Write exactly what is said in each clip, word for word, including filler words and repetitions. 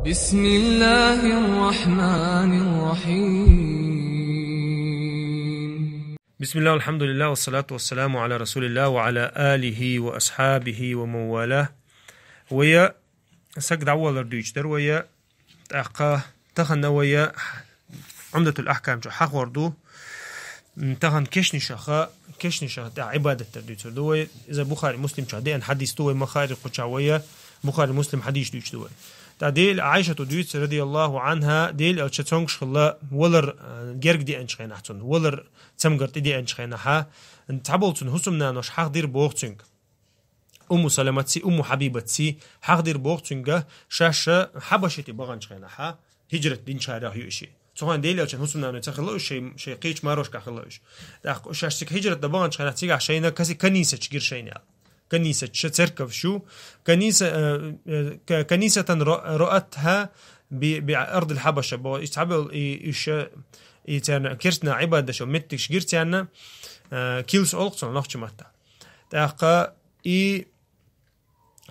بسم الله الرحمن الرحيم. بسم الله والحمد لله والصلاة والسلام على رسول الله وعلى آله وأصحابه ومن والاه. Вай саг дӀавалар дуьйцуш дар вай, тӀаккха тахана вай Ӏумдатул Ахькам чу хьахор ду. М, тахана кешнашха, кешнашха тӀехь Ӏибадат дар дуьйцур ду вай. Иза Бухари Муслим чу деана хьадис ду вай, махари кхуча вай, Бухари Муслим хьадис дуьйцуш ду вай. ТӀа Дела Ӏайшата дуьйцу, радияллаху анхьа, Дела Элча цомгаш хилла валар, э, герга деанчу хенахь цунна, валар цамгар тӀе деанчу хенахьа, цхьаболу цунна хӀусамнанош хьахдир боху цуьнга. Умму Саламатций, Умму Хьабибатций хьахдир боху цуьнга, шаьш Хьабашите баханчу хенахьа, хӀижрат динчарех ю и ши. Цу хенахь Дела Элчан хӀусамнаной ца хилла уьш, шайн, шайн кхечу марошкахь хилла уьш. ТӀаккха шаьш цига хӀижрат дан баханчу хенахь цигахь шайна каси-, канисаташ гира шайна аьлла. Канисаташ, церковаш ю. Каниса-, э, э, ка-, канисатан ро-, роатха би, би ардил Хьабаша бо. И цхьабел, и, уьш, и царна керстна Ӏибадат деш йолу меттигаш гира царна, э, килс олу цунах нохчийн маттахь. ТӀаккха и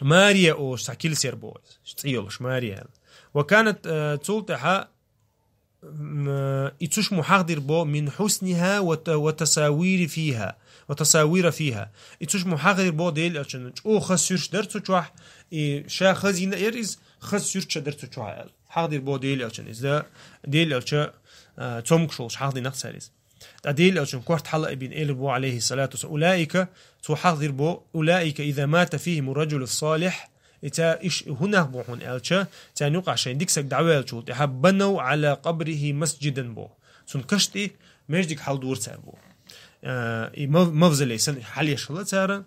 Мария олуш цхьа килсер бо, цӀе йолуш Мария аьлла. Ва канат, э, цул тӀаьхьа, м, э, и цуьш ма хьахдир бо мин хьусниха ва та-, ва тасавири фиха, ва тасавира фиха. И цуьш ма хьахдир бо Дела Элчана. ЧӀогӀа хаза суьрташ дара цу чохь, и ша хаза йина яра иза, хаза суьрташ дара цу чохь аьлла. Хьахдир бо Дела Элчана иза, Дела Элча, э, цомгаш волуш хьахдинарг цара иза. ТӀа Дела Элчан корта хьала а бина, элира бо, алейхиссалату вассалам, улаика, цо хьахдир бо, улаика иза мата фихиму раджулу салих, и ца иш хӀун нах бу хьуна аьлча, царна юкъахь шайн дика саг дӀаваьллачул тӀаьхьа, банав Ӏала къабрихи масджидан бо. Цунна каш тӀе междиг хьалдора цара бо. Э, и мав-, мавзолей санна хьалеш хилла цара.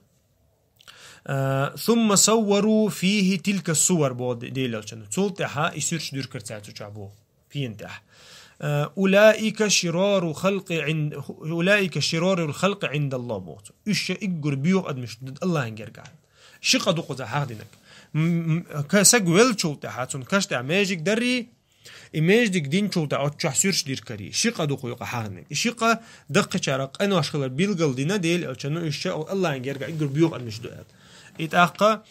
Э, сумма саввару фихи тилка сувар бо Де-, Дела Элчана. Цул тӀаьхьа и суьрташ дуьркира цара цу чохь бо. Пен тӀехь. Э, улаика ширару халкъи Ӏин-, улаика ширарул халкъи Ӏиндаллах боху. Уьш ша иггур боьха адамаш ду Аллахьан гергахь. Ши къа ду кхуза хьахдинарг. М-, м-, ка-, саг веллачул тӀаьхьа цунна каш тӀехь междиг дарий, и междиг динчул тӀаьхьа оцу чохь суьрташ диркарий. Ши къа ду кху юкъа хьахдинарг. И ши къа даккхачара къинош хилар билгал дина Дела Элчана, уьш ша Аллахьан гергахь иггур боьха адамаш ду аьлла. И тӀаккха,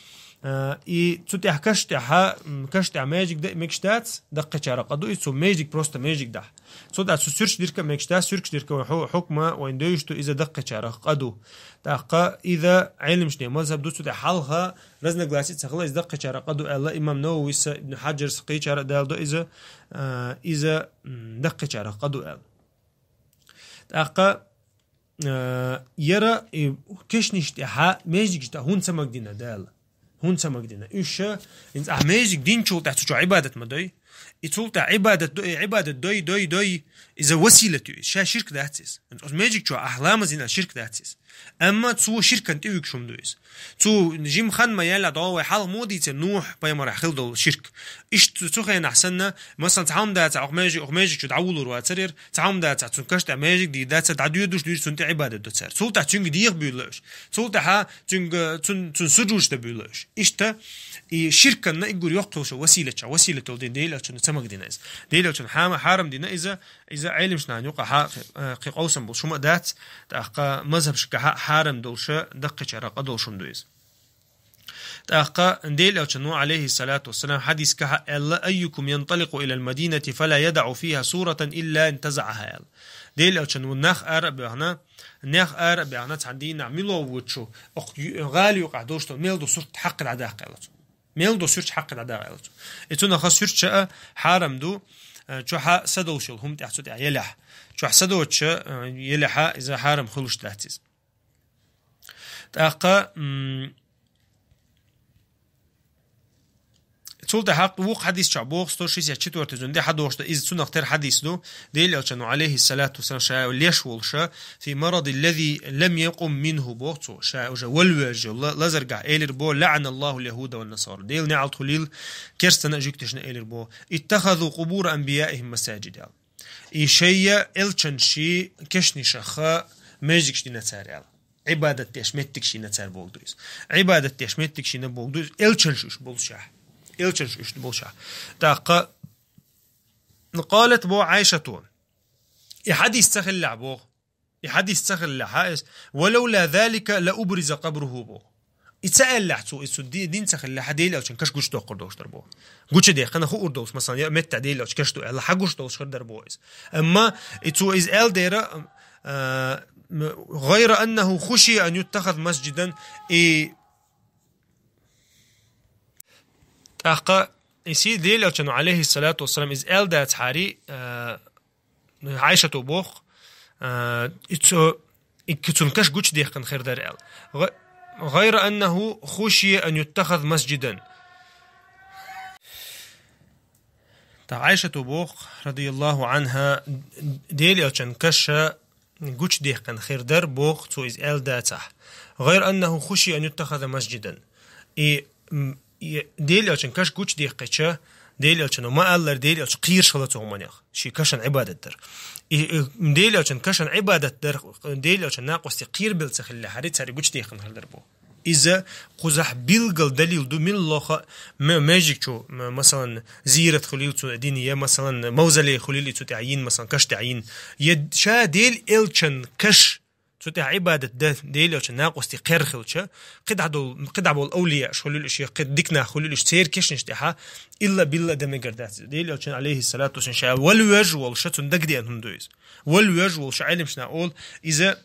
э, и цу тӀехь каш тӀехьа, м, каш тӀехь междиг дан мегаш дац, даккхачара къа ду иза, цу междиг просто междиг дахь. Цу тӀехь цу суьрташ дирка мегаш дац, суьрташ дирка вайн хьу-, хьукма вайн девзаш ду, иза даккхачара къа ду. ТӀаккха иза Ӏеламчне мазхаб ду, цу тӀехь хьалха разногласи ца хилла, иза даккхачара къа ду аьлла, имам Нававис а, Ибн Хьаджарс кхечара а дала до иза, э, иза, м, даккхачара къа ду аьлла. ТӀаккха Э, яра и кешнаш тӀехьа, междигаш тӀехьа хӀунда ца магадина Дала? ХӀунда ца магадина? Уьш, хӀинца ахь междиг динчул тӀехьа цу чу Ӏибадат ма дой? И цул тӀехьа Ӏибадат до, и Ӏибадат дой, дой, дой, иза василат ю иза, ша ширк дац иза. ХӀинца оцу междиг чу ахь ламаз дина ширк дац иза. Амма цо ширкан тӀе вуьгуш хӀума ду иза. Цу жим хан ма яьлла догӀу вай хьалха мо дийцира Нухь пайхамарахь хила долу ширк. Иштта цу хенахь санна, масалан, цхьа хӀума дацахь, окху межи-, окху межиг чу дӀавулур вацар яра, цхьа хӀума дацахь, цунна каш тӀехь межиг дийр дацар, дӀадоьдуш дуьйцу, цунна тӀе Ӏибадат до цара. Цул тӀаьхьа цуьнга дегӀ буьйлла уьш. Цул тӀаьхьа цуьнга, цун, цун сужуш дан буьйлла уьш. Иштта, и ширканна иггур йоккхуьлуш василача, василат долу дин Дела Элчана ца магадина иза. Дела Элчана хьама-, хьарам дина иза, иза Ӏеламчу нахана юкъа хьа-, э, кхин къовсам болуш хӀума а дац, тӀаккха мазхабашкахьа хьарам долуша, даккхачара къа долуш хӀума ду иза. ТӀаккха Дела Элчано, алейхиссалату вассалам, хьадискахьа аьлла: «Айюкум янталику илал мадинати фала ядау фиха суратан илла интазаъаха», аьлла. Дела Элчано нах ара а баьхна, нах ара а баьхна, цхьана дийнахь мила воьду шу, окху ю-, гӀала юкъахь долуш долу мел ду сурт хьакха дӀадаккха аьлла цо. Мел ду сурт хьакха дӀадаккха аьлла цо. И цунах сурт ша а хьарам ду, э, чохьа са долуш йолу хӀума тӀехь цу тӀехь елехь. Чохь са доцуша, э, елехьа иза хьарам хуьлуш дац иза. ТӀаккха, м, цул тӀаьхьа вукху хьадис чохь боху, сто шестьдесят четвёртый зун де хьадохуш дан, иза цунах тера хьадис ду, Дела Элчано, алейхиссалату вассалам, ша леш волуша, фи маради ллази лам якъум минху боху цо, ша уже валвеш йолу ла-, лазаргахь элира бо, лаъана Аллаху льяхуда ван насара. Дела неӀалт хуьлийла керстанна а жуьгташна а элира бо. Иттахазу къубура анбияихим масаджид аьлла. И шайя элчанши кешнишаха междигаш дина цара аьлла. Ӏибадат деш меттигаш йина цара боху ду иза. Ӏибадат деш меттигаш йина боху ду иза. Элчанш уьш болушехь. Элчанш уьш болушехь. ТӀаккха къалат бо Ӏайшато. И хьадис ца хиллехь боху. И хьадис ца хиллехь иза. Валавла залика ла убриза къабруху боху. И ца аьллехь цо, и цу ди-, дин ца хиллехь, Дела Элчан каш гучадоккхур долуш дар бу. Гучадехкана хуур долуш, масалан, я меттехь Дела Элчан каш ду аьлла, хьагуш долуш хир дар бу иза. Амма и цо иза аьлла дера, а, м, «غير أنه خشي أن يتخذ مسجدا», и тӀаккха и си Дела Элчано, алейхиссалату вассалам, иза аьлла дацахьара, а, Ӏайшато боху, а, и цо, и цунна каш гучадехкана хир дара аьлла. «غ-, غير أنه خشي أن يتخذ مسجدا». Та Ӏайшато боху, радияллаху анха, Дела Элчан каша гучадехкана хир дара боху, цо иза аьлла дацахь. «غير أنه خشي أن يتخذ مسجدا». И, м, и Дела Элчан каш гучадехкича, Дела Элчано ма-аллара, Дела Элча кхераш хилла цу хӀуманех, шен кашан Ӏибадат дар. И, и Дела Элчан кашан Ӏибадат дар, Дела Элчан накъостий кхерабелла ца хиллехьара, цаьрга гучадехкана хир дар боху. Иза кхузахь билггал далил ду, милла лоха м-, межиг чу, м-, масалан, зират хуьлийла цу дина, я, масалан, мавзолей хуьлийла и цу тӀехь йина, масалан, каш тӀехь йина. Я ша Дела Элчан каш, цу тӀехь Ӏибадат дан Дела Элчан накъостий кхер хилча, кхидӀа дол-, кхидӀа болу авлияаш хуьлийла уьш, я кхидӀа дика нах хуьлийла уьш, церан кешнаш тӀехь илла-билла дан мегар дац. Дела Элчан, алейхиссалату вассалам, ша вала вежа волуша цунна дагадеана хӀума ду иза. Вала вежа волуша, Ӏеламнаха олу, иза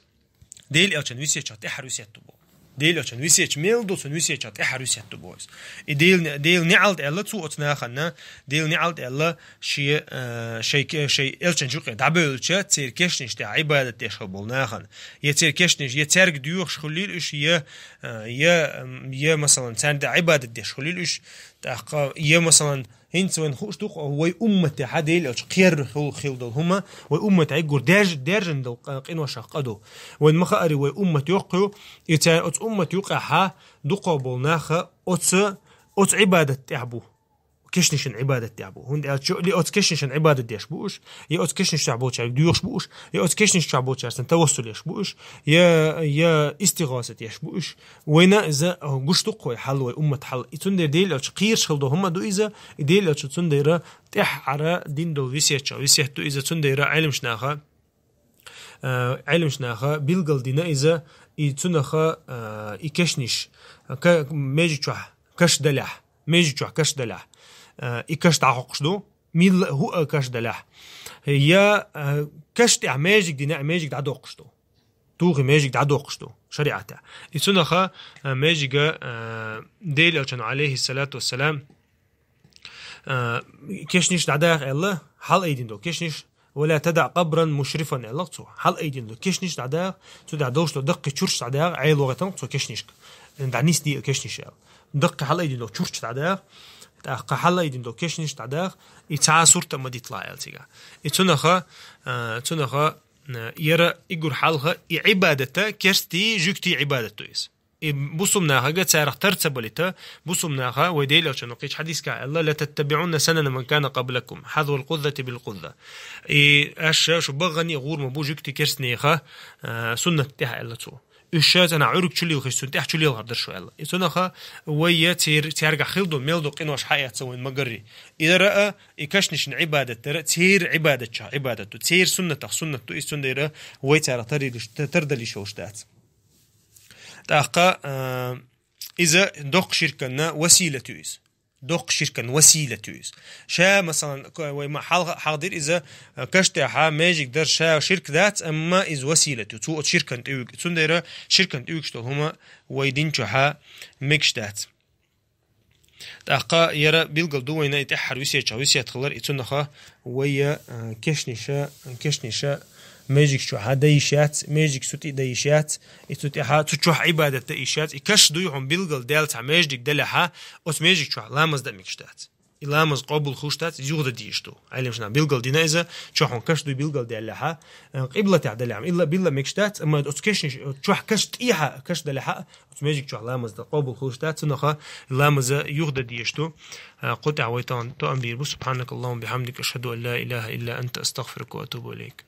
Дела Элчан весетчохь тӀаьхьара весет ду боху. Дела Элчан весетча мел ду, цунна весетчохь тӀаьхьара весет ду боху иза. И Дела, Дела неӀалт аьлла цо оцу нахана, Дела неӀалт аьлла шен, э, шайн, шайн Элчан юкъе дӀабевлча, церан кешнаш тӀехь Ӏибадат деш хила болу нахана. Я церан кешнаш, я цаьрга доьхуш хуьлийла уьш, я, э, я, м, я, масалан, царна тӀехь Ӏибадат деш хуьлийла уьш, тӀаккха, я, масалан, ХӀинца вайн хууш ду-кх, вай умматехь Дела Элча кхерар хила, хила долу хӀума, вай умматехь уггар даьрж-, даьржина долу къа-, къиношах къа ду. Вайн ма-хаъара, вай уммат йоккха ю, и цара оцу уммат юкъахь дукхах болу нах оцу, оцу Ӏибадат тӀехь бу. Кешнашан Ӏибадат тӀехь бу. ХӀунда аьлча, я оцу кешнашан Ӏибадат деш бу уьш, я оцу кешнаш чохь болчаьрга доьхуш бу уьш, я оцу кешнаш чохь болчаьрца тавассул еш бу уьш, я, я истигӀасат еш бу уьш. Вайна иза гуш ду-кх вай хьал, вай уммат хьал. И цундела Дела Элча кхераш хила долу хӀума ду иза, и Дела Элча цундела тӀаьххьара дина долу весетчохь весет ду иза, цундела Ӏеламнаха, э, Ӏеламнаха билгал дина иза, и цунаха, э, и кешнаш, ка-, межиг чохь каш далехь, межиг чохь каш далехь, э, и каш дӀахьокхуш ду, милла а хӀуъа каш далехь. Я, э, каш тӀехь межиг дина, межиг дӀадоккхуш ду. Тухий межиг дӀадоккхуш ду шариӀатехь. И цунаха, а, межига, а, Дела Элчано, алейхиссалату вассалам, а, кешнаш дӀадаха аьлла, хьалаайдина долу кешнаш, «ولا تدع قبرا مشرفا», аьлла цо. Хьалаайдина долу кешнаш дӀадаха, цу тӀехь долуш долу даккхий чурташ дӀадаха, Ӏела вахийтина цо кешнашка. ДӀанисде кешнаш аьлла. Даккхий хьалаайдина долу чурташ дӀадаха, тӀаккха хьалаайдина долу кешнаш дӀадаха, и цхьа а сурт а ма дитлахь аьлла цигахь. И цунаха, а, цунаха Э, яра уггар хьалха и Ӏибадата керстий, жуьгтий Ӏибадат ду иза. И бусулба нахага царах тар ца балийта, бусулба наха, вай Дела Элчано кхечу хьадисехь аьлла: «لتتبعن سنن من كان قبلكم حذو القذة بالقذة». И аша шу бахана а гӀур ма бу жуьгтий керстанеха, э, суннат тӀехь аьлла цо. Уьш ша цӀанахь Ӏуьрг чу лилхича, цунна тӀехь чу лелхар дара шу аьлла. И цунаха вай я цер-, цаьргахь хила ду, мел ду къинош хьаэцна вайн магарри. И дара а, и кашнашна Ӏибадат дара а, церан Ӏибадат чохь Ӏибадат ду. Церан суннатах суннат ду, иза цундела вай царах тар йиш-, та-, тардалла йиш йолуш дац. ТӀаккха, а, иза доккха ширканна василат ю иза. Доккха ширкан василат ю иза. Ша, масалан, к-, вай ма хьалха-, хьалха дира иза, а, каш тӀехьа межиг дар ша ширк дац, амма иза василат ю. Цо оцу ширкан тӀе вуьгу. Цундела ширкан тӀе вуьгуш долу хӀума вай дин чохьа мегаш дац. ТӀаккха яра билгал ду вайна и тӀаьххьара весетчохь весет хилар, и цунаха вай я, а, кешниша, кешниша межиг чохьа дан йиш яц, межиг цу тӀе дан йиш яц, и цу тӀехьа, цу чохь Ӏибадат дан йиш яц, и каш дуй хьуна билгал даьлла цхьа межиг далехьа, оцу межиг чохь ламаз дан мегаш дац. И ламаз къобал хуш дац, юха дан дезаш ду. Ӏеламнаха билгал дина иза, чохь хьуна каш дуй билгал даьллехьа, э, къиблатехь далехьа, илла-билла мегаш дац, амма оцу кешниш, чохь каш тӀехьа, каш далехьа, оцу межиг чохь ламаз дан къобал хуш дац, цунаха ламаза юха дан дезаш ду. Э, кху тӀехь вай тахана тоам бийр бу. سبحانك اللهم وبحمدك، أشهد أن لا إله إلا أنت، أستغفرك وأتوب إليك.